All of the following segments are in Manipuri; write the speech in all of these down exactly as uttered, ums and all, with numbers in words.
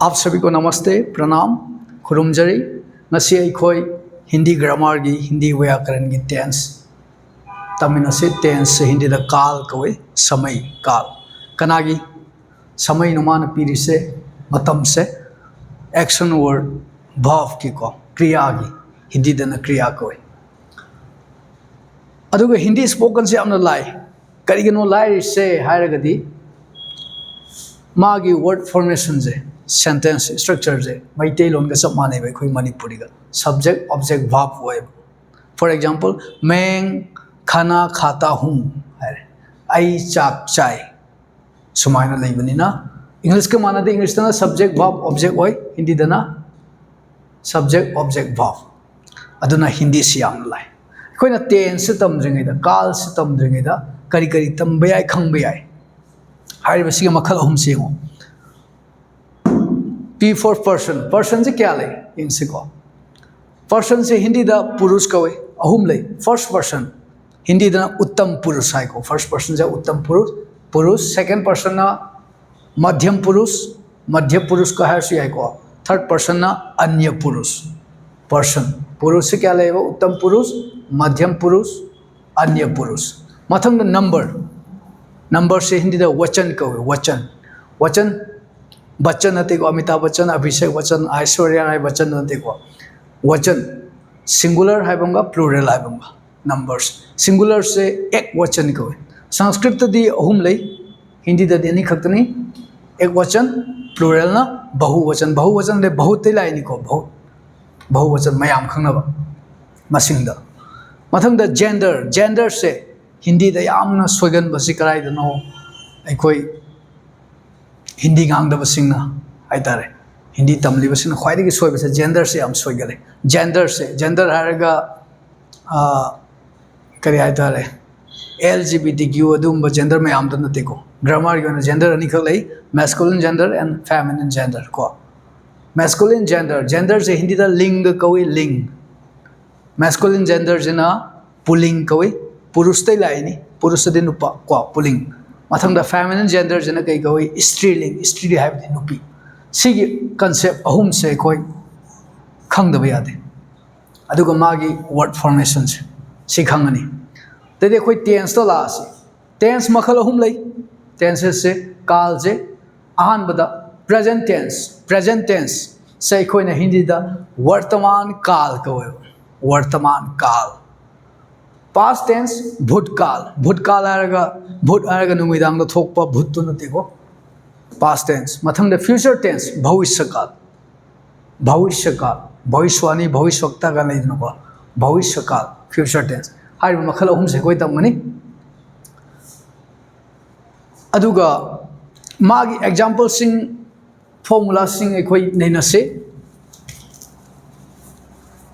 आप सभी को नमस्ते, प्रणाम, ꯈꯨꯔꯨꯝꯖꯔꯤ꯫ ꯉꯁꯤ ꯑꯩꯈꯣꯏ ꯍꯤꯟꯗꯤ ꯒ꯭ꯔꯥꯃꯥꯔꯒꯤ, ꯍꯤꯟꯗꯤ ꯋ꯭ꯌꯥꯀꯔꯟꯒꯤ ꯇꯦꯟꯁ ꯇꯝꯃꯤꯟꯅꯁꯤ꯫ ꯇꯦꯟꯁꯁꯦ ꯍꯤꯟꯗꯤꯗ ꯀꯥꯜ ꯀꯧꯏ, ꯁꯃꯩ, ꯀꯥꯜ꯫ ꯀꯅꯥꯒꯤ ꯁꯃꯩꯅꯣ ꯃꯥꯅ ꯄꯤꯔꯤꯁꯦ? ꯃꯇꯝꯁꯦ꯫ ꯑꯦꯛꯁꯟ ꯋꯔꯗ, ꯚꯥꯔꯕꯀꯤꯀꯣ, ꯀ꯭ꯔꯤꯌꯥꯒꯤ, ꯍꯤꯟꯗꯤꯗꯅ ꯀ꯭ꯔꯤꯌꯥ ꯀꯧꯏ꯫ ꯑꯗꯨꯒ ꯍꯤꯟꯗꯤ ꯁ꯭ꯄꯣꯀꯟꯁꯦ ꯌꯥꯝꯅ ꯂꯥꯏ꯫ ꯀꯔꯤꯒꯤꯅꯣ ꯂꯥꯏꯔꯤꯁꯦ ꯍꯥꯏꯔꯒꯗꯤ, ꯃꯥꯒꯤ ꯋꯔꯗ ꯐꯣꯔꯃꯦꯁꯟꯁꯦ, ꯁꯦꯟꯇꯦꯟꯁ ꯁ꯭ꯇ꯭ꯔꯛꯆꯔꯁꯦ ꯃꯩꯇꯩꯂꯣꯟꯒ ꯆꯞ ꯃꯥꯟꯅꯩꯕ, ꯑꯩꯈꯣꯏ ꯃꯅꯤꯄꯨꯔꯤꯒ꯫ ꯁꯕꯖꯦꯛ, ꯑꯣꯕꯖꯦꯛ, ꯚꯥꯔꯕ ꯑꯣꯏꯌꯦꯕ꯫ ꯐꯣꯔ ꯑꯦꯛꯖꯥꯝꯄꯜ, "ꯃꯦꯡ ꯈꯥꯅꯥ ꯈꯥꯇꯥ ꯍꯨꯡ" ꯍꯥꯏꯔꯦ, "ꯑꯩ ꯆꯥꯛ ꯆꯥꯏ"꯫ ꯁꯨꯃꯥꯏꯅ ꯂꯩꯕꯅꯤꯅ, ꯏꯪꯂꯤꯁꯀ ꯃꯥꯟꯅꯗꯦ꯫ ꯏꯪꯂꯤꯁꯇꯅ ꯁꯕꯖꯦꯛ, ꯚꯥꯔꯕ, ꯑꯣꯕꯖꯦꯛ ꯑꯣꯏ, ꯍꯤꯟꯗꯤꯗꯅ ꯁꯕꯖꯦꯛ, ꯑꯣꯕꯖꯦꯛ, ꯚꯥꯔꯕ꯫ ꯑꯗꯨꯅ ꯍꯤꯟꯗꯤꯁꯤ ꯌꯥꯝꯅ ꯂꯥꯏ꯫ ꯑꯩꯈꯣꯏꯅ ꯇꯦꯟꯁꯁꯤ ꯇꯝꯗ꯭ꯔꯤꯉꯩꯗ, ꯀꯥꯜꯁꯤ ꯇꯝꯗ꯭ꯔꯤꯉꯩꯗ ꯀꯔꯤ ꯀꯔꯤ ꯇꯝꯕ ꯌꯥꯏ, ꯈꯪꯕ ꯌꯥꯏ? ꯍꯥꯏꯔꯤꯕꯁꯤꯒꯤ ꯃꯈꯜ ꯑꯍꯨꯝꯁꯤ ꯌꯦꯡꯉꯨ꯫ P for person꯫ ꯄꯔꯁꯟꯁꯤ ꯀꯌꯥ ꯂꯩ? ꯌꯦꯡꯁꯤꯀꯣ꯫ ꯄꯔꯁꯟꯁꯦ ꯍꯤꯟꯗꯤꯗ ꯄꯨꯔꯨꯁ ꯀꯧꯏ, ꯑꯍꯨꯝ ꯂꯩ꯫ ꯐꯥꯔꯁ ꯄꯔꯁꯟ, ꯍꯤꯟꯗꯤꯗꯅ ꯎꯠꯇꯝ ꯄꯨꯔꯨꯁ ꯍꯥꯏꯀꯣ꯫ ꯐꯥꯔꯁ ꯄꯔꯁꯟꯁꯦ ꯎꯠꯇꯝ ꯄꯨꯔꯨꯁ, ꯄꯨꯔꯨꯁ꯫ ꯁꯦꯀꯦꯟ ꯄꯔꯁꯟꯅ ꯃꯙ꯭ꯌꯝ ꯄꯨꯔꯨꯁ, ꯃꯙ꯭ꯌ ꯄꯨꯔꯨꯁꯀ ꯍꯥꯏꯔꯁꯨ ꯌꯥꯏꯀꯣ꯫ ꯊꯥꯔꯠ ꯄꯔꯁꯟꯅ ꯑꯟꯌ ꯄꯨꯔꯨꯁ꯫ ꯄꯔꯁꯟ, ꯄꯨꯔꯨꯁꯁꯦ ꯀꯌꯥ ꯂꯩꯌꯦꯕ? ꯎꯠꯇꯝ ꯄꯨꯔꯨꯁ, ꯃꯙ꯭ꯌꯝ ꯄꯨꯔꯨꯁ, ꯑꯟꯌ ꯄꯨꯔꯨꯁ꯫ ꯃꯊꯪꯗ ꯅꯝꯕꯔ꯫ ꯅꯝꯕꯔꯁꯦ ꯍꯤꯟꯗꯤꯗ ꯋꯆꯟ ꯀꯧꯏ, ꯋꯆꯟ꯫ ꯋꯆꯟ, ꯕꯆꯟ ꯅꯠꯇꯦꯀꯣ, ꯑꯃꯤꯇꯥꯕ ꯕꯆꯟ, ꯑꯚꯤꯁꯦꯛ ꯕꯆꯟ, ꯑꯥꯏꯁꯣꯔꯤꯌꯥ ꯔꯥꯏ ꯕꯆꯟ ꯅꯠꯇꯦꯀꯣ꯫ ꯋꯆꯟ, ꯁꯤꯡꯒꯨꯂꯔ ꯍꯥꯏꯕ ꯑꯃꯒ ꯄ꯭ꯂꯨꯔꯦꯜ ꯍꯥꯏꯕ ꯑꯃꯒ꯫ ꯅꯝꯕꯔꯁ, ꯁꯤꯡꯒꯨꯂꯔꯁꯦ ꯑꯦꯛ ꯋꯆꯟ ꯀꯧꯏ꯫ ꯁꯪꯁꯀ꯭ꯔꯤꯠꯇꯗꯤ ꯑꯍꯨꯝ ꯂꯩ, ꯍꯤꯟꯗꯤꯗꯗꯤ ꯑꯅꯤ ꯈꯛꯇꯅꯤ꯫ ꯑꯦꯛ ꯋꯆꯟ, ꯄ꯭ꯂꯨꯔꯦꯜꯅ ꯕꯍꯨ ꯋꯆꯟ꯫ ꯕꯍꯨ ꯋꯆꯟꯗꯤ ꯕꯍꯨꯠꯇꯩ ꯂꯥꯛꯏꯅꯤꯀꯣ, ꯕꯍꯨꯠ꯫ ꯕꯍꯨ ꯋꯆꯟ ꯃꯌꯥꯝ ꯈꯪꯅꯕ ꯃꯁꯤꯡꯗ꯫ ꯃꯊꯪꯗ ꯖꯦꯟꯗꯔ꯫ ꯖꯦꯟꯗꯔꯁꯦ ꯍꯤꯟꯗꯤꯗ ꯌꯥꯝꯅ ꯁꯣꯏꯒꯟꯕꯁꯤ ꯀꯗꯥꯏꯗꯅꯣ? ꯑꯩꯈꯣꯏ ꯍꯤꯟꯗꯤ ꯉꯥꯡꯗꯕꯁꯤꯡꯅ ꯍꯥꯏꯇꯥꯔꯦ, ꯍꯤꯟꯗꯤ ꯇꯝꯂꯤꯕꯁꯤꯡꯅ ꯈ꯭ꯋꯥꯏꯗꯒꯤ ꯁꯣꯏꯕꯁꯦ ꯖꯦꯟꯗꯔꯁꯦ ꯌꯥꯝ ꯁꯣꯏꯒꯜꯂꯦ꯫ ꯖꯦꯟꯗꯔꯁꯦ, ꯖꯦꯟꯗꯔ ꯍꯥꯏꯔꯒ, ꯑꯥ, ꯀꯔꯤ ꯍꯥꯏꯇꯥꯔꯦ, L G B T Q ꯑꯗꯨꯒꯨꯝꯕ ꯖꯦꯟꯗꯔ ꯃꯌꯥꯝꯗꯣ ꯅꯠꯇꯦꯀꯣ꯫ ꯒ꯭ꯔꯥꯃꯥꯔꯒꯤ ꯑꯣꯏꯅ ꯖꯦꯟꯗꯔ ꯑꯅꯤꯈꯛ ꯂꯩ, masculine gender and feminine gender ꯀꯣ꯫ Masculine gender, ꯖꯦꯟꯗꯔꯁꯦ ꯍꯤꯟꯗꯤꯗ ꯂꯤꯡꯒ ꯀꯧꯏ, ꯂꯤꯡ꯫ Masculine genderꯁꯤꯅ ꯄꯨꯂꯤꯡ ꯀꯧꯏ, ꯄꯨꯔꯨꯁꯇꯩ ꯂꯥꯛꯏꯅꯤ, ꯄꯨꯔꯨꯁꯇꯗꯤ ꯅꯨꯄꯥ ꯀꯣ, ꯄꯨꯂꯤꯡ꯫ ꯃꯊꯪꯗ feminine genderꯁꯤꯅ ꯀꯩ ꯀꯧꯏ? ꯁ꯭ꯇ꯭ꯔꯤꯂꯤꯡ, ꯁ꯭ꯇ꯭ꯔꯤ ꯍꯥꯏꯕꯗꯤ ꯅꯨꯄꯤ꯫ ꯁꯤꯒꯤ ꯀꯟꯁꯦꯞ ꯑꯍꯨꯝꯁꯦ ꯑꯩꯈꯣꯏ ꯈꯪꯗꯕ ꯌꯥꯗꯦ꯫ ꯑꯗꯨꯒ ꯃꯥꯒꯤ ꯋꯥꯔꯗ ꯐꯣꯔꯃꯦꯁꯟꯁꯦ ꯁꯤ ꯈꯪꯉꯅꯤ꯫ ꯑꯗꯩꯗꯤ ꯑꯩꯈꯣꯏ ꯇꯦꯟꯁꯇ ꯂꯥꯛꯑꯁꯤ꯫ ꯇꯦꯟꯁ ꯃꯈꯜ ꯑꯍꯨꯝ ꯂꯩ꯫ ꯇꯦꯟꯁꯦꯁꯁꯦ, ꯀꯥꯜꯁꯦ, ꯑꯍꯥꯟꯕꯗ ꯄ꯭ꯔꯦꯖꯦꯟ ꯇꯦꯟꯁ꯫ ꯄ꯭ꯔꯦꯖꯦꯟ ꯇꯦꯟꯁꯁꯦ ꯑꯩꯈꯣꯏꯅ ꯍꯤꯟꯗꯤꯗ ꯋꯔꯇꯃꯥꯟ ꯀꯥꯜ ꯀꯧꯋꯦꯕ꯫ ꯋꯔꯇꯃꯥꯟ ꯀꯥꯜ꯫ Pass tents, ꯚꯨꯠꯀꯥꯜ꯫ ꯚꯨꯠꯀꯥꯜ ꯍꯥꯏꯔꯒ, ꯚꯨꯠ ꯍꯥꯏꯔꯒ ꯅꯨꯃꯤꯗꯥꯡꯗ ꯊꯣꯛꯄ ꯚꯨꯠꯇꯨ ꯅꯠꯇꯦꯀꯣ꯫ Pass tents. ꯃꯊꯪꯗ ꯐ꯭ꯌꯨꯆꯔ ꯇꯦꯟꯁ, ꯚꯋꯤꯁ꯭ꯌꯀꯥꯜ꯫ ꯚꯋꯤꯁ꯭ꯌꯀꯥꯜ, ꯚꯋꯤꯁ꯭ꯋꯥꯅꯤ, ꯚꯋꯤꯁ꯭ꯋꯛꯇꯒ ꯂꯩꯗꯅꯀꯣ꯫ ꯚꯋꯤꯁ꯭ꯌꯀꯥꯜ, ꯐ꯭ꯌꯨꯆꯔ ꯇꯦꯟꯁ ꯍꯥꯏꯔꯤꯕ ꯃꯈꯜ ꯑꯍꯨꯝꯁꯦ ꯑꯩꯈꯣꯏ ꯇꯝꯒꯅꯤ꯫ ꯑꯗꯨꯒ ꯃꯥꯒꯤ ꯑꯦꯛꯖꯥꯝꯄꯜꯁꯤꯡ, ꯐꯣꯔꯃꯨꯂꯥꯁꯤꯡ ꯑꯩꯈꯣꯏ ꯅꯩꯅꯁꯤ꯫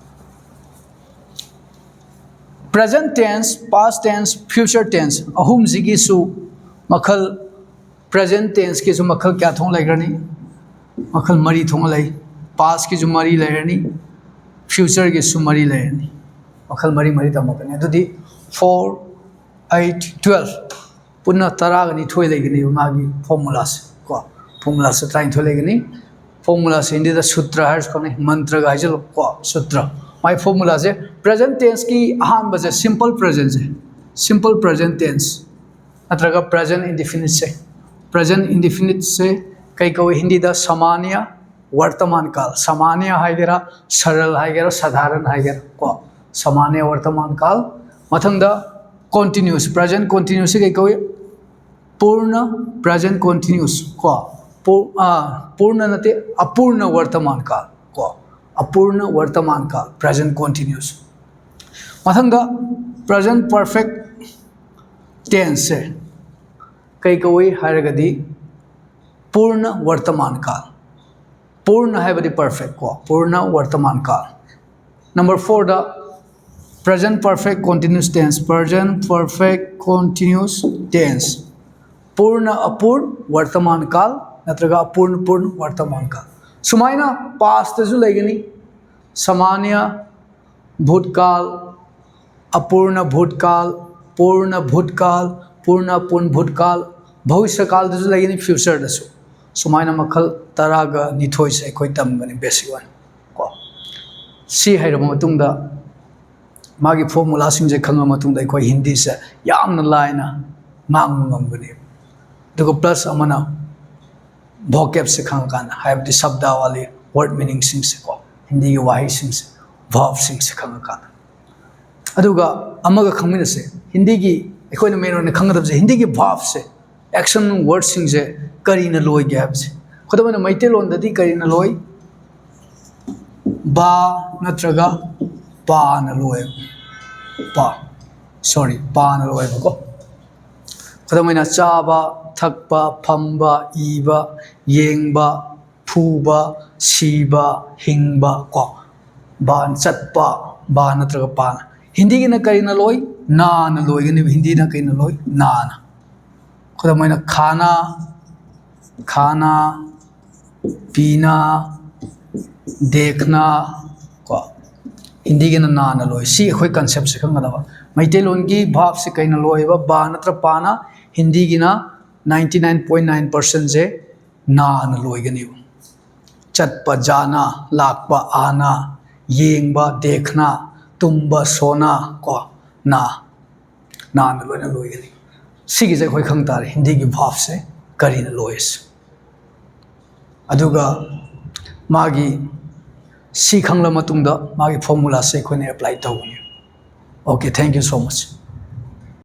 Present tense, past tense, future tense ꯑꯍꯨꯝꯁꯤꯒꯤꯁꯨ ꯃꯈꯜ, ꯄ꯭ꯔꯦꯖꯦꯟ ꯇꯦꯟꯁꯀꯤꯁꯨ ꯃꯈꯜ ꯀꯌꯥ ꯊꯣꯛꯅ ꯂꯩꯈ꯭ꯔꯅꯤ? ꯃꯈꯜ ꯃꯔꯤ ꯊꯣꯛꯅ ꯂꯩ꯫ ꯄꯥꯁꯀꯤꯁꯨ ꯃꯔꯤ ꯂꯩꯔꯅꯤ, ꯐ꯭ꯌꯨꯆꯔꯒꯤꯁꯨ ꯃꯔꯤ ꯂꯩꯔꯅꯤ꯫ ꯃꯈꯜ ꯃꯔꯤ ꯃꯔꯤ ꯇꯝꯃꯛꯀꯅꯤ꯫ ꯑꯗꯨꯗꯤ ꯐꯣꯔ, ꯑꯩꯠ, ꯇ꯭ꯋꯦꯜꯐ, ꯄꯨꯟꯅ ꯇꯔꯥꯒ ꯅꯤꯊꯣꯏ ꯂꯩꯒꯅꯦꯕ ꯃꯥꯒꯤ ꯐꯣꯔꯃꯨꯂꯥꯁꯦ ꯀꯣ꯫ ꯐꯣꯔꯃꯨꯂꯥꯁꯦ ꯇꯔꯥꯅꯤꯊꯣꯏ ꯂꯩꯒꯅꯤ꯫ ꯐꯣꯔꯃꯨꯂꯥꯁꯦ ꯍꯤꯟꯗꯤꯗ ꯁꯨꯇ꯭ꯔ ꯍꯥꯏꯔꯁꯨ ꯈꯪꯅꯩ, ꯃꯟꯇ꯭ꯔꯒ ꯍꯥꯏꯖꯜꯂꯣ ꯀꯣ, ꯁꯨꯇ꯭ꯔ꯫ ꯃꯥꯏ ꯐꯣꯔꯃꯨꯂꯥꯁꯦ, ꯄ꯭ꯔꯦꯖꯦꯟ ꯇꯦꯟꯁꯀꯤ ꯑꯍꯥꯟꯕꯁꯦ ꯁꯤꯝꯄꯜ ꯄ꯭ꯔꯦꯖꯦꯟꯁꯦ, ꯁꯤꯝꯄꯜ ꯄ꯭ꯔꯦꯖꯦꯟ ꯇꯦꯟꯁ ꯅꯠꯇ꯭ꯔꯒ ꯄ꯭ꯔꯦꯖꯦꯟ ꯏꯟꯗꯤꯐꯤꯅꯤꯠꯁꯦ꯫ ꯄ꯭ꯔꯦꯖꯦꯟ ꯏꯟꯗꯤꯐꯤꯅꯤꯠꯁꯦ ꯀꯩ ꯀꯧꯏ ꯍꯤꯟꯗꯤꯗ? ꯁꯃꯥꯅ꯭ꯌ ꯋꯔꯇꯃꯥꯟ ꯀꯥꯜ꯫ ꯁꯃꯥꯅ꯭ꯌ ꯍꯥꯏꯒꯦꯔꯥ, ꯁꯔꯜ ꯍꯥꯏꯒꯦꯔꯥ, ꯁꯥꯙꯥꯔꯟ ꯍꯥꯏꯒꯦꯔꯥ ꯀꯣ, ꯁꯃꯥꯅ꯭ꯌ ꯋꯔꯇꯃꯥꯟ ꯀꯥꯜ꯫ ꯃꯊꯪꯗ ꯀꯣꯟꯇꯤꯅ꯭ꯌꯨꯁ, ꯄ꯭ꯔꯦꯖꯦꯟ ꯀꯣꯟꯇꯤꯅ꯭ꯌꯨꯁꯁꯤ ꯀꯩ ꯀꯧꯏ? ꯄꯨꯔꯅ, ꯄ꯭ꯔꯦꯖꯦꯟ ꯀꯣꯟꯇꯤꯅ꯭ꯌꯨꯁ ꯀꯣ꯫ ꯄꯨ-, ꯑ, ꯄꯨꯔꯅ ꯅꯠꯇꯦ, ꯑꯄꯨꯔꯅ ꯋꯔꯇꯃꯥꯟ ꯀꯥꯜ ꯀꯣ꯫ ꯑꯄꯨꯔꯅ ꯋꯔꯇꯃꯥꯟ ꯀꯥꯜ, ꯄ꯭ꯔꯦꯖꯦꯟ ꯀꯣꯟꯇꯤꯅ꯭ꯌꯨꯁ꯫ ꯃꯊꯪꯗ ꯄ꯭ꯔꯦꯖꯦꯟ ꯄꯔꯐꯦꯛ ꯇꯦꯟꯁꯁꯦ ꯀꯩ ꯀꯧꯏ ꯍꯥꯏꯔꯒꯗꯤ ꯄꯨꯔꯅ ꯋꯔꯇꯃꯥꯟ ꯀꯥꯜ꯫ ꯄꯨꯔꯅ ꯍꯥꯏꯕꯗꯤ ꯄꯔꯐꯦꯛ ꯀꯣ, ꯄꯨꯔꯅ ꯋꯔꯇꯃꯥꯟ ꯀꯥꯜ꯫ ꯅꯝꯕꯔ ꯐꯣꯔꯗ present perfect continuous tense, present perfect continuous tense. ꯄꯨꯔꯅ ꯑꯄꯨꯔ ꯋꯔꯇꯃꯥꯟ ꯀꯥꯜ ꯅꯠꯇ꯭ꯔꯒ ꯑꯄꯨꯔꯅ ꯄꯨꯔ ꯋꯔꯇꯃꯥꯟ ꯀꯥꯜ꯫ ꯁꯨꯃꯥꯏꯅ ꯄꯥꯁꯇꯁꯨ ꯂꯩꯒꯅꯤ, ꯁꯃꯥꯅ꯭ꯌ ꯚꯨꯠꯀꯥꯜ, ꯑꯄꯨꯔꯅ ꯚꯨꯠꯀꯥꯜ, ꯄꯨꯔꯅ ꯚꯨꯠꯀꯥꯜ, ꯄꯨꯔꯅ ꯄꯨꯟ ꯚꯨꯠꯀꯥꯜ, ꯚꯋꯤꯁ꯭ꯌꯀꯥꯜꯗꯁꯨ ꯂꯩꯒꯅꯤ, ꯐ꯭ꯌꯨꯆꯔꯗꯁꯨ꯫ ꯁꯨꯃꯥꯏꯅ ꯃꯈꯜ ꯇꯔꯥꯒ ꯅꯤꯊꯣꯏꯁꯦ ꯑꯩꯈꯣꯏ ꯇꯝꯒꯅꯤ, basic ꯑꯣꯏꯅ ꯀꯣ꯫ ꯁꯤ ꯍꯩꯔꯕ ꯃꯇꯨꯡꯗ, ꯃꯥꯒꯤ ꯐꯣꯔꯃꯨꯂꯥꯁꯤꯡꯁꯦ ꯈꯪꯉ ꯃꯇꯨꯡꯗ, ꯑꯩꯈꯣꯏ ꯍꯤꯟꯗꯤꯁꯦ ꯌꯥꯝꯅ ꯂꯥꯏꯅ ꯉꯥꯡꯕ ꯉꯝꯒꯅꯤ꯫ ꯑꯗꯨꯒ ꯄ꯭ꯂꯁ ꯑꯃꯅ vocabꯁꯦ ꯈꯪꯉꯀꯥꯟꯗ, ꯍꯥꯏꯕꯗꯤ ꯁꯕꯗꯥꯋꯥꯂꯤ, ꯋꯥꯔꯗ ꯃꯤꯅꯤꯡꯁꯤꯡꯁꯦ ꯀꯣ, ꯍꯤꯟꯗꯤꯒꯤ ꯋꯥꯍꯩꯁꯤꯡꯁꯦ, ꯚꯥꯔꯕꯁꯤꯡꯁꯦ ꯈꯪꯉꯀꯥꯟꯗ꯫ ꯑꯗꯨꯒ ꯑꯃꯒ ꯈꯪꯃꯤꯟꯅꯁꯦ, ꯍꯤꯟꯗꯤꯒꯤ ꯑꯩꯈꯣꯏꯅ ꯃꯦꯟ ꯑꯣꯏꯅ ꯈꯪꯒꯗꯕꯁꯦ, ꯍꯤꯟꯗꯤꯒꯤ ꯚꯥꯔꯕꯁꯦ, ꯑꯦꯛꯁꯟ ꯋꯥꯔꯗꯁꯤꯡꯁꯦ ꯀꯔꯤꯅ ꯂꯣꯏꯒꯦ ꯍꯥꯏꯕꯁꯦ꯫ ꯈꯨꯗꯝ ꯑꯣꯏꯅ, ꯃꯩꯇꯩꯂꯣꯟꯗꯗꯤ ꯀꯔꯤꯅ ꯂꯣꯏ? ꯕꯥ ꯅꯠꯇ꯭ꯔꯒ ꯄꯥꯅ ꯂꯣꯏ꯫ ꯄꯥ, ꯁꯣꯔꯤ, ꯄꯥꯅ ꯂꯣꯏꯕꯀꯣ꯫ ꯈꯨꯗꯝ ꯑꯣꯏꯅ, ꯆꯥꯕ, ꯊꯛꯄ, ꯐꯝꯕ, ꯏꯕ, ꯌꯦꯡꯕ, ꯐꯨꯕ, ꯁꯤꯕ, ꯍꯤꯡꯕ ꯀꯣ꯫ ꯕꯥ, ꯆꯠꯄ, ꯕꯥ ꯅꯠꯇ꯭ꯔꯒ ꯄꯥꯅ꯫ ꯍꯤꯟꯗꯤꯒꯤꯅ ꯀꯔꯤꯅ ꯂꯣꯏ? ꯅꯥꯅ ꯂꯣꯏꯒꯅꯦꯕ꯫ ꯍꯤꯟꯗꯤꯅ ꯀꯔꯤꯅ ꯂꯣꯏ? ꯅꯥꯅ꯫ ꯈꯨꯗꯝ ꯑꯣꯏꯅ, ꯈꯥꯅꯥ, ꯈꯥꯅꯥ, ꯄꯤꯅꯥ, ꯗꯦꯈꯅꯥ ꯀꯣ꯫ ꯍꯤꯟꯗꯤꯒꯤꯅ ꯅꯥꯅ ꯂꯣꯏ꯫ ꯁꯤ ꯑꯩꯈꯣꯏ ꯀꯟꯁꯦꯞꯁꯦ ꯈꯪꯒꯗꯕ꯫ ꯃꯩꯇꯩꯂꯣꯟꯒꯤ ꯚꯥꯔꯕꯁꯦ ꯀꯩꯅ ꯂꯣꯏꯕ? ꯕꯥ ꯅꯠꯇ꯭ꯔ ꯄꯥꯅ꯫ ꯍꯤꯟꯗꯤꯒꯤꯅ ninety nine point nine percentꯁꯦ ꯅꯥꯅ ꯂꯣꯏꯒꯅꯦꯕ꯫ ꯆꯠꯄ, ꯖꯥꯅꯥ, ꯂꯥꯛꯄ, ꯑꯥꯅꯥ, ꯌꯦꯡꯕ, ꯗꯦꯈꯅꯥ, ꯇꯨꯝꯕ, ꯁꯣꯅꯥ ꯀꯣ, ꯅꯥ, ꯅꯥꯅ ꯂꯣꯏꯅ ꯂꯣꯏꯒꯅꯤ꯫ ꯁꯤꯒꯤꯁꯦ ꯑꯩꯈꯣꯏ ꯈꯪ ꯇꯥꯔꯦ, ꯍꯤꯟꯗꯤꯒꯤ ꯚꯥꯔꯕꯁꯦ ꯀꯔꯤꯅ ꯂꯣꯏꯁꯦ꯫ ꯑꯗꯨꯒ ꯃꯥꯒꯤ ꯁꯤ ꯈꯪꯂ ꯃꯇꯨꯡꯗ ꯃꯥꯒꯤ ꯐꯣꯔꯃꯨꯂꯥꯁꯦ ꯑꯩꯈꯣꯏꯅ ꯑꯦꯄ꯭ꯂꯥꯏ ꯇꯧꯒꯅꯤ꯫ Okay, thank you so much.